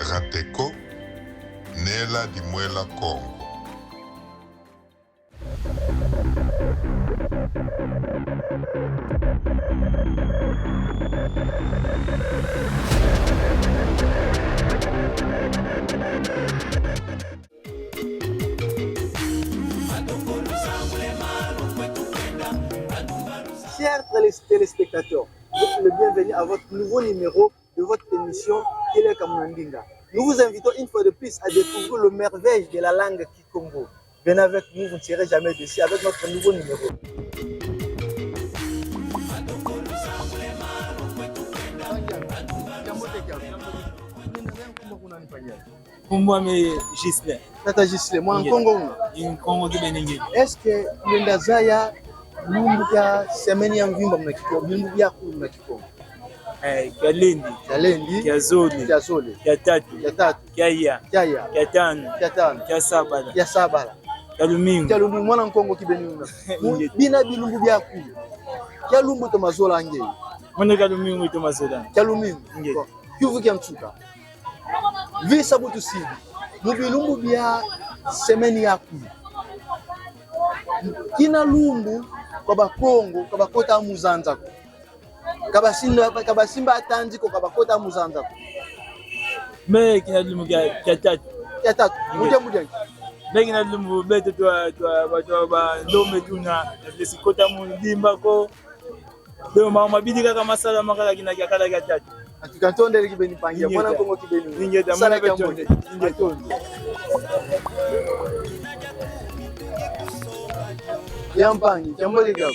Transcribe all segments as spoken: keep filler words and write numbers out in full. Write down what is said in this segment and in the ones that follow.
Kateko, nela di mwela Kongo. Chers télé- téléspectateurs, vous êtes le bienvenu à votre nouveau numéro de votre émission Kieleka muna Ndinga. Nous vous invitons une fois de plus à découvrir le merveille de la langue kikongo. Venez avec nous, vous ne serez jamais déçus avec notre nouveau numéro. Nkumbu ame Ghislain. Tata Ghislain, mwana Nkongo una? Nkongo kibeni nge. Est-ce que tulenda zaya lumbu kia semaine ya mvimba muna Kikongo, lumbu bia kulu muna Kikongo? Eh, kia lendi. Kia lendi. Kia zole. Kia zole. Kia tatu. Kia tatu. Kia ya. Kia ya. Kia tanu. Kia tanu. Kia sabala. Kia sabala. Kia lumingu. Kia lumingu, mwana Nkongo kibeni una? Bina bilumbu bia kulu, kia lumbu toma zola nge? Mono kia lumingu toma zola. Kia lumingu. Nge. Bon. Kiuvu kia nsuka. Visa bu tusidi mu bilumbu bia semaine ya kulu, kina lumbu kwa Bakongo ka bakota mu zanza ko. Ka basimba, ka basimba tanzi ko, ka bakota mu zanza ko. Mais kina lumbu kia, kia tatu. Kia tatu. Mu diambu dianki? Mais kina lumbu beto twa, twa, twa, twa bandombe tuna, lesi kota mu ndimba ko. Donc, ma mabidi kaka masalama kaka kina kia kala kia tatu. En tout cas, ntondele kibeni mpangi. Ingeta. Mwana Kongo kibeni. Ingeta, sala mwana kia beto. Mbote. Ingeta. Matondo. Ya mpangi, kia mbote kiaku.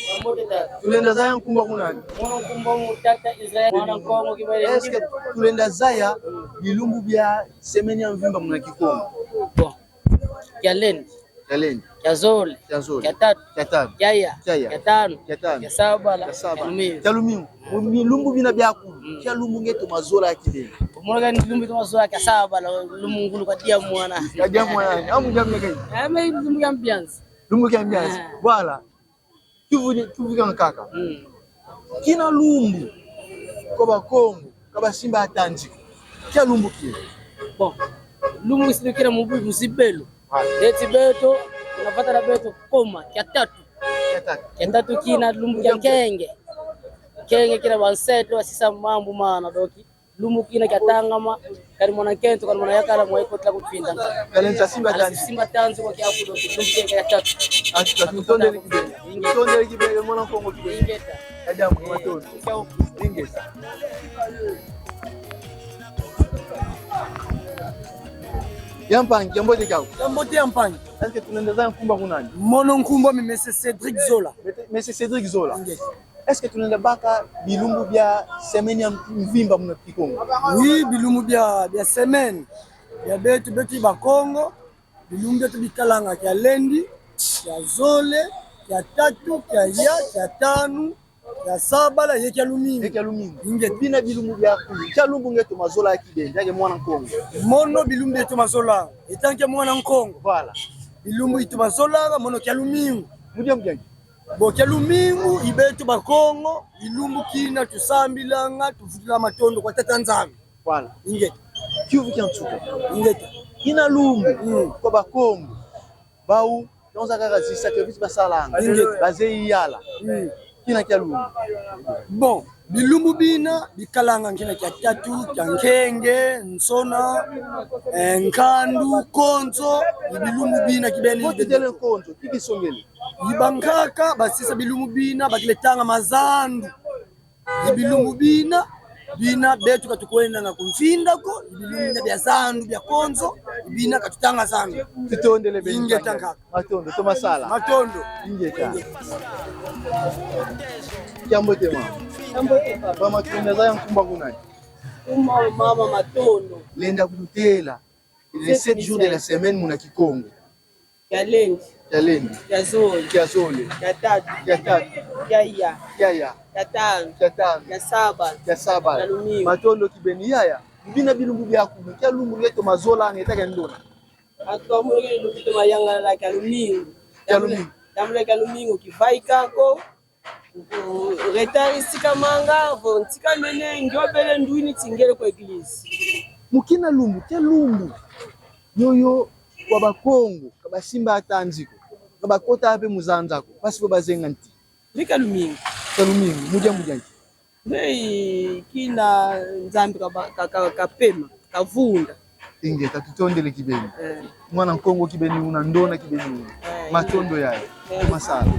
Tulenda zaya nkumbu aku nani? Mwana nkumbu aku Tata Israël, mwana Kongo kibeni. Est-ce que tulenda zaya bilumbu bia semaine ya mvimba muna Kikongo? Bon. Kia lendi. Kia lendi. Kia zole. Kia zole. Kia tatu. Kia tatu. Kia ya. Kia ya. Kia tanu. Kia tanu. Kia sabala. Kia sabala. Kia lumingu. Kia lumingu. Mu bilumbu bina bia kulu, kia lumbu nge toma zola kia lendi? Mono kani lumbu toma zola kia sabala, lumbu ngulu kwa dia mwana. Kwa dia mwana. Amu dia mwana. Ame lumbu kia mbianzi. Lumbu kia mbianzi. Voilà. Kiuvu, kiuvu kia nkaka. Kina lumbu kwa Bakongo ka basimba tanzi ko, kia lumbu kina? Bon, lumbu si kina mu, mu zibelo. Eti beto, na vata na beto koma, kia tatu. Kia tatu. Kia tatu kina lumbu kia nkenge. Nkenge kina ba ancêtres basisa mambu mana, donc lumbu kina kia tangama, kadi mwana nkento, kadi mwana yakala, mwa ikotela ku mfinda. Kadi nza simba tanzi. Simba tanzi kwa kia kudo, lumbu kina kia tatu. Ati, ati, ntondele kibeni. Ntondele kibeni, mwana Kongo kibeni. Ingeta. Kadi amu, matondo. Ingeta. Ya mpangi, ya mbote kiaku. Ya mbote ya mpangi. Est-ce que tulenda zaya nkumbu aku nani? Mono nkumbu ame Monsieur Cédric Zola. Monsieur Cédric Zola. Ingeta. Est-ce que tulenda baka bilumbu bia semaine ya mvimba muna Kikongo? Oui, bilumbu bia, bia semaine bia beto, beto Bakongo, bilumbu bieto bikalanga kia lendi, kia zole, kia tatu, kia ya, kia tanu, kia sabala, ye kia lumingu. Ye kia lumingu. Ingeta. Bina bilumbu bia kulu, kia lumbu nge toma zola kia lendi, ya ke mwana Nkongo? Mono bilumbu bia toma zola, étant que mwana Nkongo. Voilà. Bilumbu itoma zola, mono kia lumingu. Mu diambu dianki? Bon, kia lumingu, i beto Bakongo, i lumbu kina tusambilanga, tuvutula matondo kwa Tata Nzambi. Voilà. Ingeta. Kiuvu kia nsuka. Ingeta. Kina lumbu, mm, kwa Bakongo, bau, nzonza kaka zi sacrifices basalanga. Ingeta. Bazeyi yala. Mm. Kina kia lumbu. Bon, bilumbu bina bikalanga kina kia tatu, kia nkenge, nsona, eh, nkandu, konzo, i bilumbu bina kibeni. Koti dele konzo, kiki songele? I bankaka basisa bilumbu bina bakele tanga mazandu. I bilumbu bina, bina beto ka tukwendanga ku mfinda ko, i bilumbu bina bia zandu, bia konzo, i bina ka tutanga zandu. Tutondele beni. Ingeta nkaka. Matondo, toma sala. Matondo. Ingeta. Kia mbote mama. Kia mbote papa. Mama, tulenda zaya nkumbu aku nani? Nkumbu mama Matondo. Lenda kututela les sept jours de la semaine muna Kikongo. Kia lendi. Kia lendi. Kia zole. Kia zole. Kia tatu. Kia tatu. Kia ya. Kia ya. Kia tanu. Kia tanu. Kia sabala. Kia sabala. Kia lumingu. Matondo kibeni yaya. Bina bilumbu biaku, kia lumbu nge toma zolanga étant que ndona? Atu amu lumbu toma yangalala kia lumingu. Kia lumingu. Tambula kia lumingu kivaika ko. Retard isikamanga, vo nsikamene, ngiobele ndwini ti ngele ku église. Mu kina lumbu, kia lumbu yoyo kwa Bakongo, ka basimba ata nzi ko, ka bakota mpe mu zanza ko, mpasi vo bazenga nti. Ni kia lumingu. Kia lumingu, mu dia, mu dia nti. Nge kina Nzambi kaba-, ka-, ka-, kapema, kavunda. Ingeta, tutondele kibeni. Eh. Mwana Nkongo kibeni una, ndona kibeni una. Eh, matondo yaya. Eh. Masala.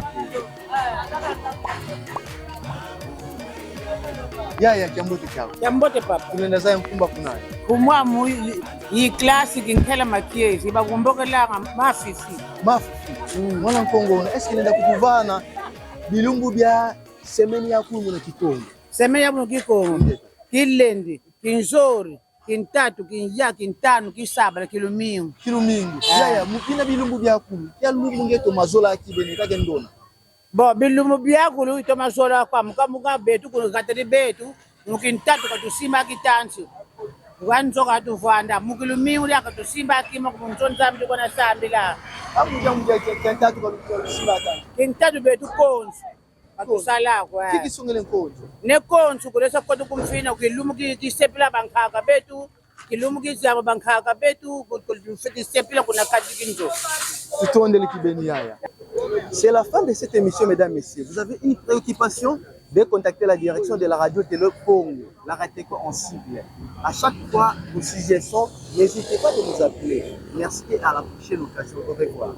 Yaya, kiambote kiau. Kiambote, papa. Tulenda zaya nkumbu aku nani? Nkumbu amu i, i Classe Kinkela Makiese, i bakumbokelanga Mafifi. Mafifi. Mm. Mwana Nkongo una, est-ce que lenda kutuvana bilumbu bia semaine yaku muna Kikongo? Semaine yaku muna Kikongo. Ingeta. Kilendi, Kinzori, Kintatu, Kinya, Kintanu, Kisabala, Kilumingu. Kilumingu. Ah. Yaya, mu kina bilumbu biakulu, kia lumbu nge toma zola kibeni, ka ke ndona? Bon, bilumbu biakulu i toma zola kwa muka muka betu, kuna katadi betu, mu Kintatu katusimba kitansi. Kwa nzo katuvanda, mu Kilumingu dia katusimba kima ku nzo Nzambi tukona sambila. Amu dia, mu dia kia, kia Kintatu katu-, katusimba kitansi. Kintatu betu konso. Ka tusala ko, eh. Kiki songele nkonso? Ne konso, kulesa kwetu ku mfina, kilumbu ki, kisepila bankaka betu, kilumbu kizaba bankaka betu, ku, ku, ku, kisepila kuna kati kinzo. Tutondele kibeni yaya. C'est la fin de cette émission, mesdames, messieurs. Vous avez une préoccupation, de contacter la direction de la radio Télé Kongo, la Rateko en sigle. À chaque fois, nous siégeons, n'hésitez pas de nous appeler. Merci et à la prochaine occasion. Au revoir.